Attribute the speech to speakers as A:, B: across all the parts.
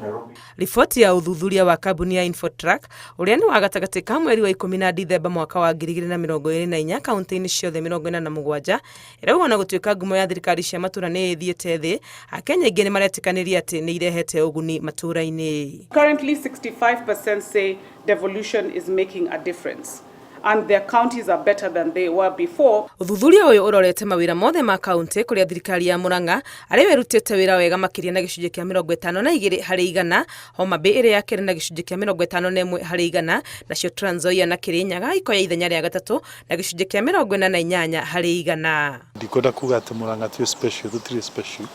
A: Nairobi.
B: Riboti ya ũthuthuria wa kambuni ya Infotrack ũrĩa nĩ wa gatagatĩ ka mweri wa 10 na Dithemba mwaka wa 2024 kaunti-inĩ ciothe 47 ĩrauga ona gũtuĩka ngumo ya thirikari cia matũra nĩ ĩthiĩte thĩ, Akenya aingĩ nĩ maretĩkanĩria atĩ nĩ irehete ũguni matũra-inĩ.
C: Currently, 65% say devolution is making a difference and their counties are better than they were before.
B: Ũthuthuria ũyũ ũrorete mawĩra mothe ma kaunti, kũrĩa thirikari ya Murang'a arĩ yo ĩrutĩte wĩra wega makĩria na gĩcunjĩ kĩa 52%, Homa Bay ĩrĩ ya kerĩ na gĩcunjĩ kĩa 51%, nacio Trans Nzoia na Kirinyaga ikoya ithenya rĩa gatatũ na gĩcunjĩ kĩa 48%.
D: Ndikwenda kuga atĩ Murang'a ti special, tũtirĩ special,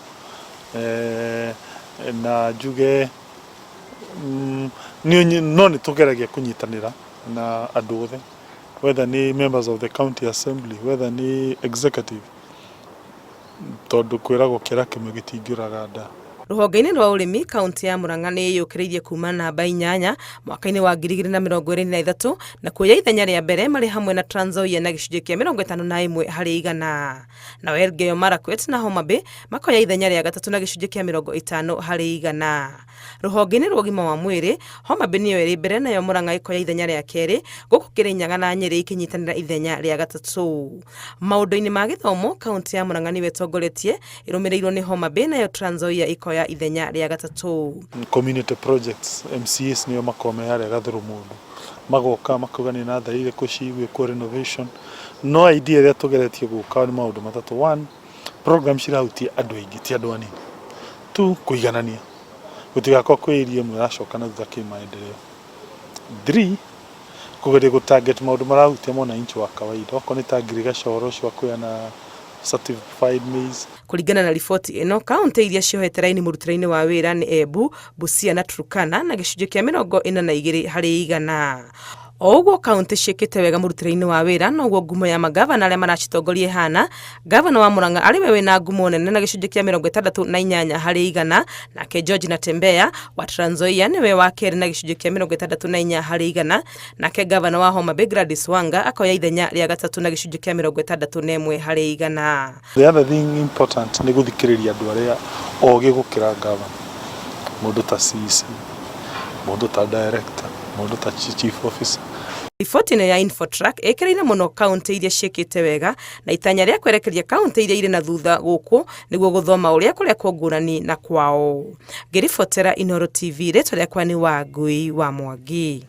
D: na njuge no nĩ tũgeragia kũnyitanĩra na andũ othe, whether nĩ members of the county assembly, whether nĩ executive, tondũ kwĩragwo kĩara kĩmwe gĩtingĩũraga nda.
B: Rũhonge-inĩ rwa ũrĩmi, kaunti ya Murang'a nĩ ĩyũkĩrĩirie kuma namba 8 mwaka-inĩ wa 2023 na kuoya ithenya rĩa mbere marĩ hamwe na Trans Nzoia na gĩcunjĩ kĩa 51%. Nao Elgeyo Marakwet na Homa Bay makoya ithenya rĩa gatatũ na gĩcunjĩ kĩa 50%. Rũhonge-inĩ rwa ũgima wa mwĩrĩ, Homa Bay nĩyo ĩrĩ mbere, nayo Murang'a ĩkoya ithenya rĩa kerĩ, gũkũ Kirinyaga na Nyĩrĩ ikĩnyitanĩra ithenya rĩa gatatũ. Maũndũ-inĩ ma gĩthomo, kaunti ya Murang'a nĩyo ĩtongoretie ĩrũmĩrĩirwo nĩ Homa Bay, nayo Trans Nzoia ĩkoya ithenya rĩa gatatũ.
D: Community projects, MCAs nĩo makoragwo me harĩa gathũrũ mũndũ, magoka makauga nĩ natharĩ irĩkũ cigwĩkwo renovation. No idea ĩrĩa tũgeretie gũka nĩ maũndũ matatũ. One, program cirahutia andũ aingĩ, ti andũ anini. Two, kũiganania, gũtigakorwo kwĩ area ĩmwe ĩracoka na thutha kĩmaendeleo. Three, kũgeria gũ target maũndũ marahutia mwananchi wa kawaida, okorwo nĩ ta ngirigaca, ũhoro ũcio wa kũheana certified maize.
B: Kũringana na riboti ĩno, kaunti iria ciohete raini mũrutĩre-inĩ wa wĩra nĩ Embu, Busia na Turkana na gĩcunjĩ kĩa 42%. O ũguo kaunti ciĩkĩte wega mũrutĩre-inĩ wa wĩra, noguo ngumo ya magavana arĩa maracitongoria ĩhana. Gavana wa Murang'a arĩ we wĩna ngumo nene na gĩcunjĩ kĩa 68%, nake George Natembeya wa Trans Nzoia nĩwe wa kerĩ na gĩcunjĩ kĩa 64%, nake gavana wa Homa Bay Gladys Wanga akoya ithenya rĩa gatatũ na gĩcunjĩ kĩa 61%.
D: The other thing important nĩ gũthikĩrĩria andũ arĩa ogĩ gũkĩra gavana, mũndũ ta CEC, mũndũ ta director, mũndũ ta chief officer.
B: Riboti ĩno ya Infotrack ĩkĩrĩire mũno kaunti iria ciĩkĩte wega na itanya rĩa kwerekeria kaunti iria irĩ na thutha gũkũ nĩguo gũthoma ũrĩa kũrekwo ngũrani na kwao. Ngĩribotera Inooro TV, rĩtwa rĩakwa nĩ Wangui wa Mwangi.